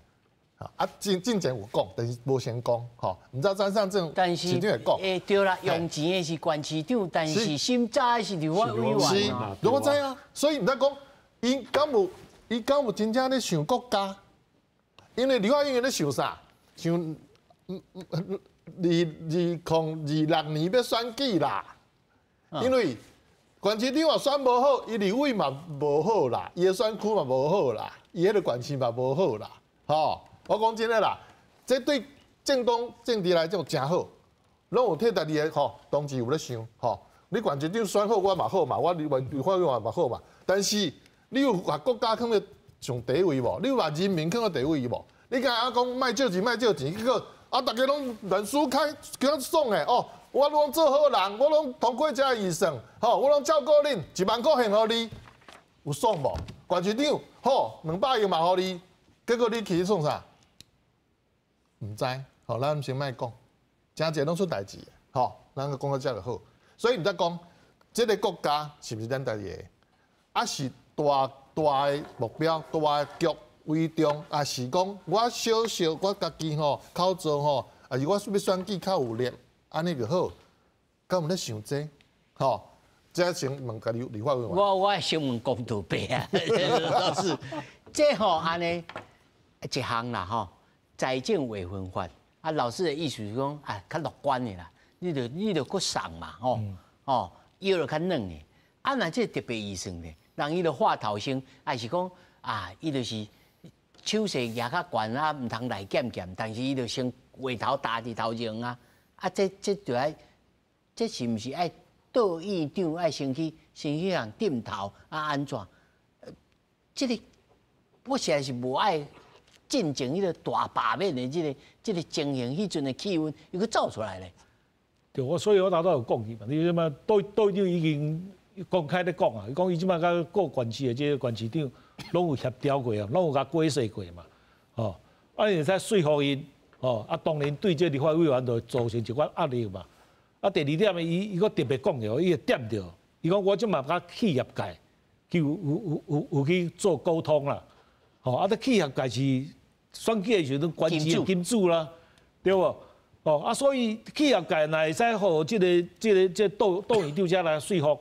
啊，進進前有講，但是無成功，吼，毋知張善政市長會講。欸，對啦，用錢的是縣市長，但是審查的是立法委員。是，我知啊，所以毋知講，伊敢有伊敢有真正咧想國家？因為立法院咧想啥？想2026年欲選舉啦。因為縣市長若選無好，伊立委嘛無好啦，伊的選區嘛無好啦，伊彼個縣市嘛無好啦。吼，我講真的啦，這對政黨政治來講誠好，攏有替家己的吼同志有咧想吼。你縣市長選好，我嘛好嘛，我立法院嘛好嘛。但是你有把國家放佇上第一位無？你有把人民放佇第一位無？你敢若講莫借錢，莫借錢，結果啊，大家攏連書開叫爽的哦。我攏做好人，我攏通過這預算，吼，我攏照顧恁，1萬塊獻予你，有爽無？縣市長好，200億嘛予你，結果你去創啥？毋知，吼，咱先莫講，誠濟攏出代誌，吼，咱講到遮就好。所以毋知講，這个國家是毋是咱家己的？啊是大大的目標，大的局為重，啊是講我小小我家己吼口做吼，啊是我欲選舉較有力，按呢就好。敢有咧想這個？吼，這先問家己立法委員。我先問公道伯啊，老師，這吼按呢一項啦吼，財政劃分法啊，老師的意思是講啊，較樂觀的啦，你著你著閣送嘛吼，哦，藥就較軟的，啊若這特別預算咧，人伊就話頭先，還是講啊，伊就是手勢舉較懸啊，毋通來減減，但是伊就先話頭打佇頭前啊，啊這這就愛，這是毋是愛杜院長愛先去先去予點頭啊？按怎？這个我實在是無愛進前彼个大罷免的這个這个情形，彼陣的氣氛又閣走出來咧。對，我所以我頭拄有講去嘛，你這馬杜杜院長已經公開咧講啊，伊講伊這馬佮各縣市的這个縣市長攏有協調過啊，攏有共解釋過嘛，吼，啊，你會使說服𪜶，吼，啊，當然對這立法委員就造成一寡壓力嘛。啊，第二點，伊伊閣特別講著，伊會點著，伊講我這馬佮企業界去有有有有有去做溝通啦，吼，啊，這企業界是選舉的時陣關鍵金主啦，對無？哦，啊，所以企業界若會使予這个這个這杜杜院長遮來說服，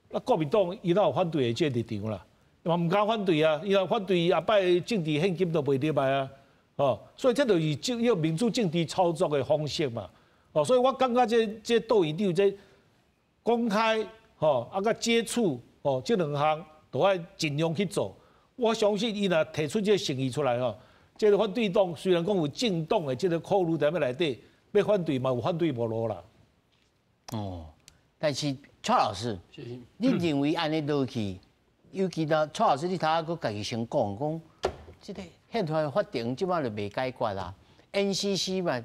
那國民黨伊哪有反對的這個立場啦？嘛毋敢反對啊！伊若反對，後擺政治獻金都袂入來啊！哦，所以這就是政用民主政治操作的方式嘛。哦，所以我感覺這這杜院長這公開吼啊，佮接觸吼，這兩項都愛盡量去做。我相信伊若提出這個誠意出來吼，這個反對黨雖然講有政黨的這个考慮佇內底，欲反對嘛有反對無路啦。哦，但是蔡老師，你認為按呢落去，尤其到蔡老師，你頭仔閣家己先講講，這个憲法法庭這擺就袂解決啦，NCC 嘛，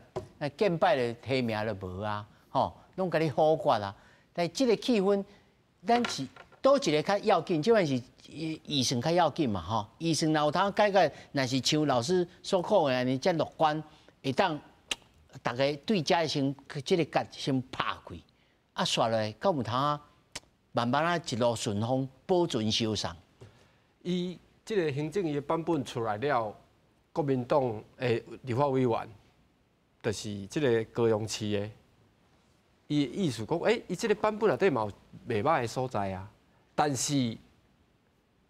見擺的提名就無啊，吼，攏共你否決啊。但這个氣氛，咱是佗一个較要緊，這擺是預算較要緊嘛，吼。預算若有通解決，若是像老師所講的按呢遮樂觀，會當逐家對遮先這个結先拍開，啊，煞落來敢有通慢慢仔一路順風，保存相送。伊這个行政院的版本出來了，國民黨的立法委員，就是這个高雄市的，伊的意思講，欸，伊這个版本內底嘛有袂䆀的所在啊，但是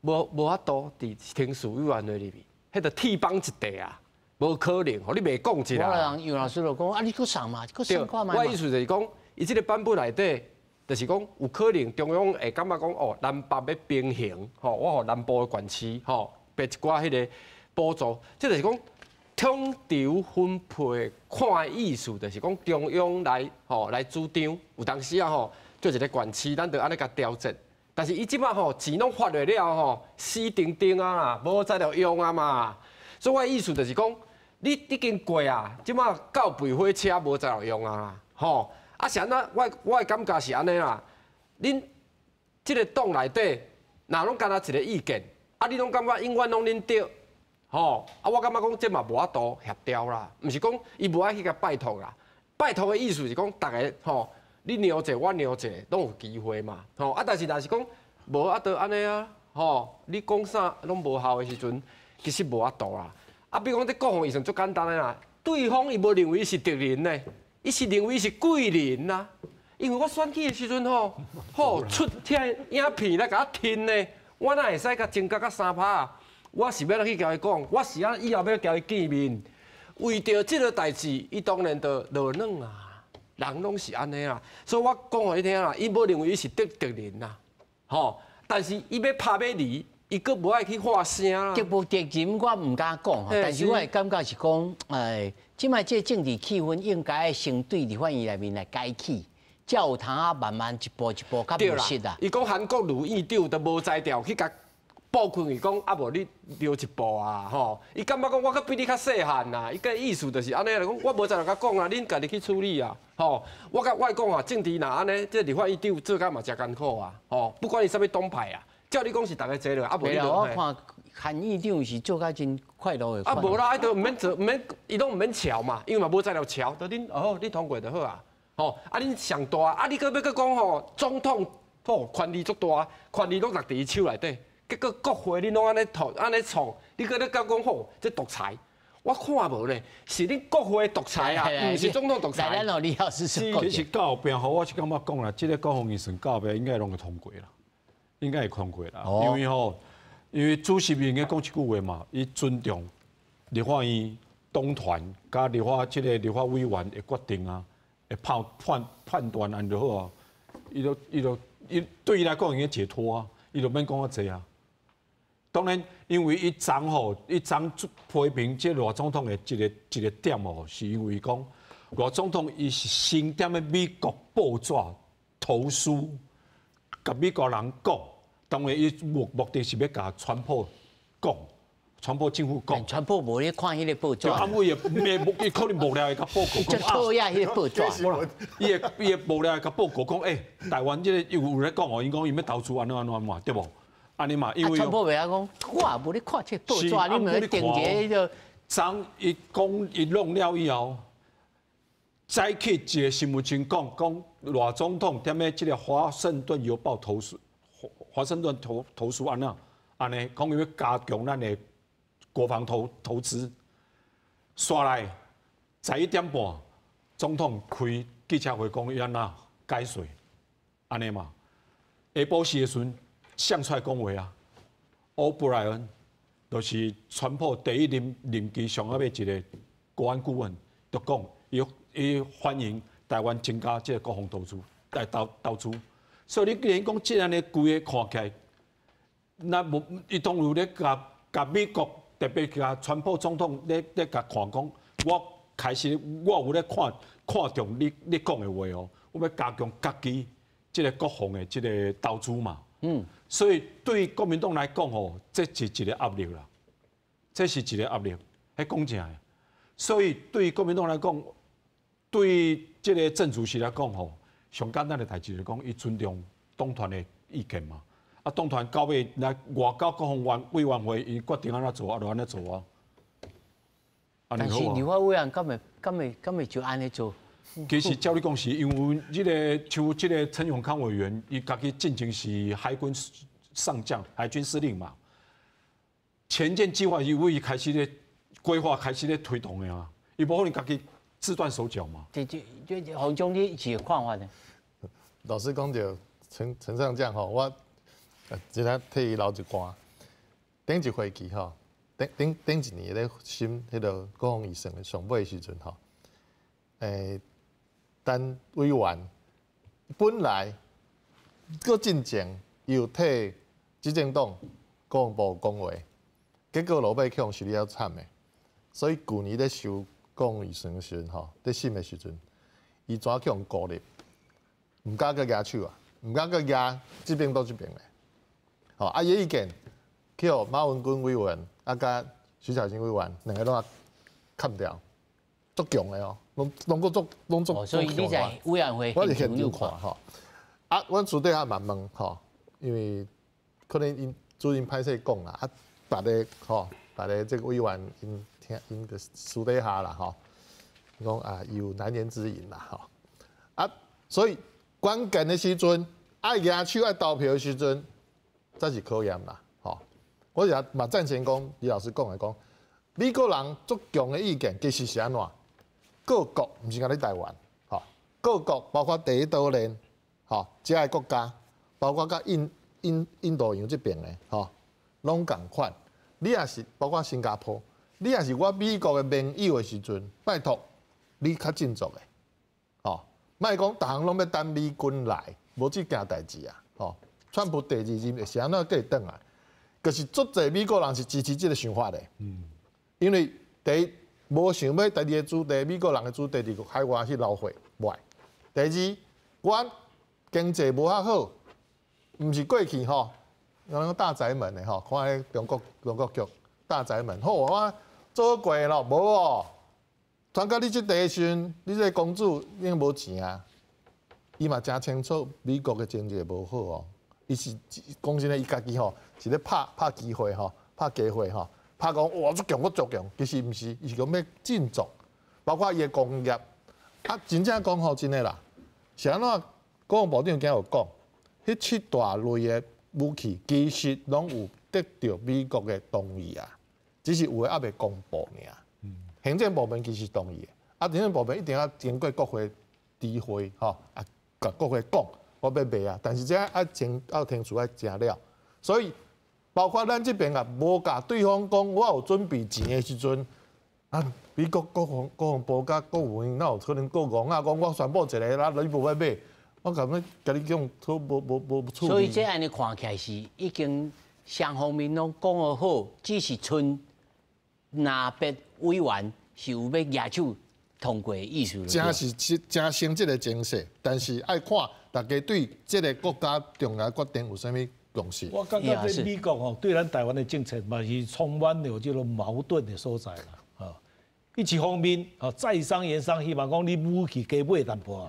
無無法度佇程序委員會裡面，彼個鐵板一塊啊，無可能，予你袂講一啦。我人楊老師就講，啊，你閣送嘛，閣送看覓。我意思就是講，伊這个版本內底，就是講有可能中央會感覺講哦，南北欲平衡，吼，我予南部的縣市，吼，撥一寡彼个補助，這就是講統籌分配看意思，就是講中央來吼來主張，有當時啊吼，做一个縣市，咱就按呢共調節。但是伊這擺吼錢攏發落了吼，死定定啊啦，無材料用啊嘛。所以我的意思就是講，你已經過啊，這擺到尾火車無材料用啊，吼。啊是按怎？我的感覺是按呢啦。恁這个黨內底，若攏干焦一个意見，啊你攏感覺永遠攏恁對，吼。啊我感覺講這嘛無法度協調啦，毋是講伊無愛去共拜託啦。拜託的意思是講，逐个吼。你讓一下，我讓一下，攏有機會嘛，吼啊！但是若是講無啊，就按呢啊，吼！你講啥攏無效的時陣，其實無法度啦。啊，比如講這國防預算足簡單的啦，對方伊無認為是敵人呢，伊是認為是貴人啦。因為我選舉的時陣吼，吼出遐影片來共我聽呢，我哪會使共增加到3%？我是欲按怎去共伊講？我是按以後欲共伊見面，為著這个代誌，伊當然就落軟啊。人攏是按呢啦，所以我講予你聽啦，伊無認為伊是敵人啦，吼，但是伊欲拍欲離，伊閣無愛去發聲啦。敵無敵人，我毋敢講，但是我的感覺是講，這擺這政治氣氛應該先對立法院內面來解起，才有通啊慢慢一步一步較務實啊。伊講韓國瑜院長都無才調去共布困伊講啊，無你讓一步啊，吼！伊感覺講我閣比你較細漢啦，伊个意思就是按呢來講，我無才調共講啊，恁家己去處理啊，吼！我共我講啊，政治若按呢，這立法院長做甲嘛誠艱苦啊，吼！不管伊啥物黨派啊，照你講是逐个坐落，啊無你就。我看韓院長是做甲真快樂的。啊無啦，伊都毋免做，毋免，伊攏毋免喬嘛，因為嘛無材料喬，就恁哦，你通過就好啊，吼！啊恁上大，啊你閣欲閣講吼，總統吼權力足大，權力攏摕佇伊手內底。結果國會你攏按呢創，按呢創，你閣咧講講吼，這獨裁，我看無咧，是恁國會獨裁啊，毋是總統獨裁。來，咱李老師說。其實到後壁吼，我是感覺講啦，這个國防預算到後壁應該攏會通過啦，應該會通過啦。因為吼，因為主席應該講一句話嘛，伊尊重立法院黨團佮立法這个立法委員的決定啊，會判判判斷按就好啊。伊就伊就伊對伊來講已經解脫啊，伊就免講較濟啊。當然，因為伊昨吼，伊昨批評這賴總統的一个一个點哦，是因為講賴總統伊是先踮咧美國報紙投書，共美國人講，當然伊目的是欲共川普講，川普政府講。川普無咧看彼个報紙。啊，伊會伊可能無聊會共報告講啊。討厭彼个報紙。伊會無聊會共報告講，欸，台灣這个有咧講哦，𪜶講伊欲投資按怎按怎嘛，對無？按呢嘛，因為川普袂曉講，我也無咧看這報紙，你咪定一个。昨伊講伊弄了以後，早起一个新聞真講，講賴總統踮咧這个華盛頓郵報投書，華盛頓投書按怎按呢，講伊欲加強咱的國防投資。煞來11點半，總統開記者會講伊按怎解說，按呢嘛。下晡時的時陣，誰出來講話啊？歐布萊恩，就是川普第一任任期上後尾一个國安顧問，就講伊伊歡迎台灣增加這个國防投資，來投資。所以你既然講這按呢規个看起來，那無伊當然咧共共美國，特別共川普總統咧共看講，我開始我有咧看看重你你講的話哦，我欲加強家己這个國防的這个投資嘛。所以對國民黨來講吼，這是一个壓力啦，這是一个壓力，彼講正的。所以對國民黨來講，對這个鄭主席來講吼，上簡單的代誌就是講，伊尊重黨團的意見嘛。啊，黨團到尾來外交國防委員會，伊決定按怎做，啊，就按呢做啊。但是立法委員敢會就按呢做？其實照你講是因為這个像這个陳永康委員，伊家己進前是海軍上將、海軍司令嘛。潛艦計劃伊為伊開始咧規劃、開始咧推動的啊，伊無可能家己自斷手腳嘛。這這洪總你是有看法呢？老實講著陳上將吼，我今仔替伊流一汗。頂一會期吼，頂頂頂一年咧審彼个國防預算的上尾時陣吼，陳委員本來閣進前又替執政黨國防部講話，結果落尾去予修理了慘的。所以舊年咧修國防預算的時陣吼，咧審的時陣，伊怎去予孤立，毋敢閣舉手啊，毋敢閣舉這邊倒這邊的。吼，啊，伊的意見去予馬文君委員啊，佮徐巧芯委員兩个攏啊砍掉，足強的哦，攏攏閣足攏足。所以你在委員會我佇現場看吼，啊，阮私底下嘛問吼，因為可能𪜶主任歹勢講啦，啊，別个吼，別个這個委員𪜶聽𪜶個私底下啦吼，講啊有難言之隱啦吼，啊，所以關鍵的時陣愛舉手愛投票的時陣，才是考驗啦，吼。我也嘛贊成講李老師講的講，美國人足強的意見其實是按怎？各國毋是干焦台灣，吼，各國包括第一島鏈，吼，這个國家，包括佮印印印度洋這邊的，吼，攏仝款。你若是包括新加坡，你若是我美國的盟友的時陣，拜託你較振作的，吼，莫講逐項攏欲等美軍來，無這件代誌啊，吼。川普第二任是按怎閣會轉來？就是足濟美國人是支持這個想法的，因為第一無想欲家己的子弟，美國人的子弟佇海外去流血，無愛。第二，阮經濟無遐好，毋是過去吼，咱講大宅門的吼，看彼中國中國劇大宅門，好我做過咯，無哦。傳到你這塊時陣，你這個公主已經無錢啊。伊嘛誠清楚美國的經濟無好哦。伊是講真的，伊家己吼是咧拍拍機會吼，拍機會吼，拍講哇足強，我足強，其實毋是，伊是講欲振作，包括伊的工業。啊，真正講吼，真的啦，是按怎？國防部長今有講，彼七大類的武器其實攏有得著美國的同意啊，只是有的猶未公布爾。行政部門其實同意的，啊，行政部門一定要經過國會知會吼，啊，共國會講。我欲賣啊，但是這愛前愛程序愛成了，所以包括咱這邊啊，無共對方講我有準備錢的時陣，啊，美國國防國防部佮國務院哪有可能閣戇啊？講我宣布一个，啊，你無欲買，我共你共你講，都無無無處理。所以這按呢看起來是已經雙方面攏講予好，只是賰若別委員是有欲舉手通過的意思。誠是誠成這个情勢，但是愛看大家對這个國家重要決定有啥物共識。我感覺這美國吼對咱台灣的政策嘛是充滿了這個矛盾的所在啦。啊，一方面啊在商言商，希望講你武器加買淡薄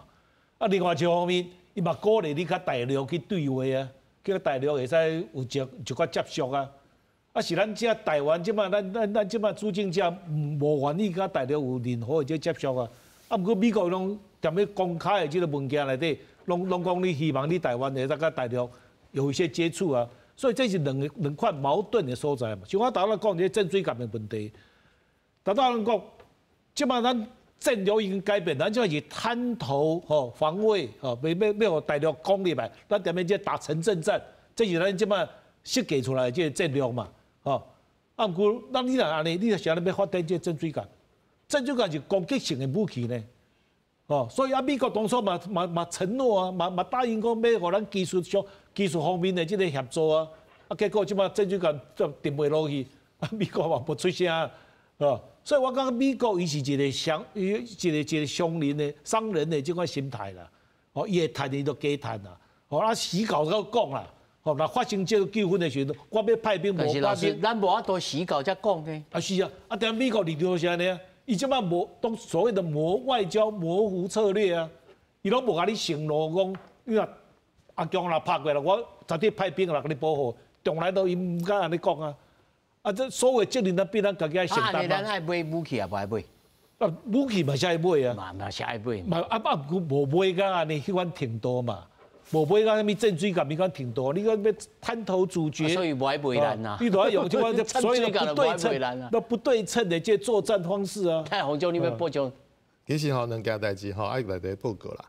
仔，啊，另外一方面，伊嘛鼓勵你佮大陸去對話啊，佮大陸會使有一一寡接觸啊。啊，是咱這台灣這擺，咱咱咱這擺主政者無願意佮大陸有任何的這接觸啊。啊，毋過美國攏踮咧公開的這个文件內底，攏攏講你希望你台灣會使佮大陸有一些接觸啊。所以這是兩兩款矛盾的所在嘛。像我頭先講這潛水艦的問題，頭拄仔講，這擺咱戰略已經改變，咱這是灘頭吼防衛吼，欲欲欲予大陸攻入來，咱踮咧這打城鎮戰，這是咱這擺設計出來的這個戰略嘛。吼，啊，毋過，咱你若按呢，你若是按呢欲發展這潛水艦，潛水艦是攻擊性的武器呢，哦，所以啊，美國當初嘛嘛嘛承諾啊，嘛嘛答應講欲予咱技術上技術方面的這个協助啊，啊，結果這擺潛水艦就沉袂落去，啊，美國嘛無出聲，哦，所以我感覺美國伊是一个商，伊一个一个商人的商人的這款心態啦，哦，伊會趁伊就加趁啦，哦，啊，死狗閣講啦。哦，若發生這个糾紛的時陣，我欲派兵無派兵，咱無法度死狗才講呢。啊是啊，啊，但美國立場是按呢啊，伊這擺無當所謂的模外交模糊策略啊，伊攏無共你承諾講，你若阿強若拍過來，我絕對派兵來共你保護，從來都伊毋敢按呢講啊。啊，這所有責任咱變咱家己愛承擔。啊，咱愛買武器也無愛買？啊，武器嘛是愛買啊。嘛嘛是愛買。嘛啊啊，毋過無買到按呢彼款程度嘛。無買到啥物潛水艦，彼款程度，你講欲灘頭阻絕，所以無愛賣咱啊。你都愛用這款所謂的不對稱、那不對稱的這作戰方式啊。太洪總，你欲補充？其實吼，兩件代誌吼，愛來佇報告啦。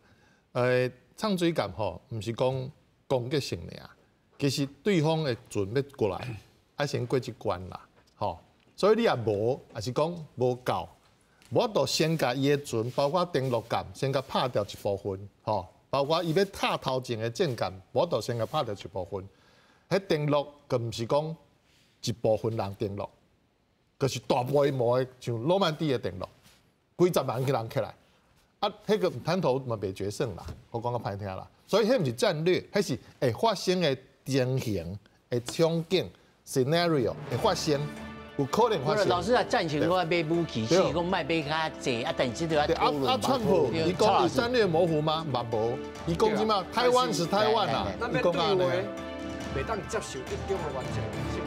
潛水艦吼，毋是講攻擊性爾，其實對方的船欲過來，愛先過這關啦，吼。所以你也無，抑是講無夠，無法度先共伊的船，包括登陸艦，先共拍掉一部分，吼。包包括伊欲拍頭前的戰艦，無法度先共拍著一部分。彼登陸，閣毋是講一部分人登陸，閣是大規模的，像諾曼底的登陸，幾十萬個人起來。啊，彼個坦頭嘛袂決勝啦，我講較歹聽啦。所以彼毋是戰略，彼是會發生的情形、的場景 scenario 會發生，有可能發生。老師啊，戰前我買武器，是講莫買較濟啊，但是這個啊啊，川普，伊講有戰略模糊嗎？嘛無，伊講什麼？台灣是台灣啊，伊講按呢。袂當接受一中的原則。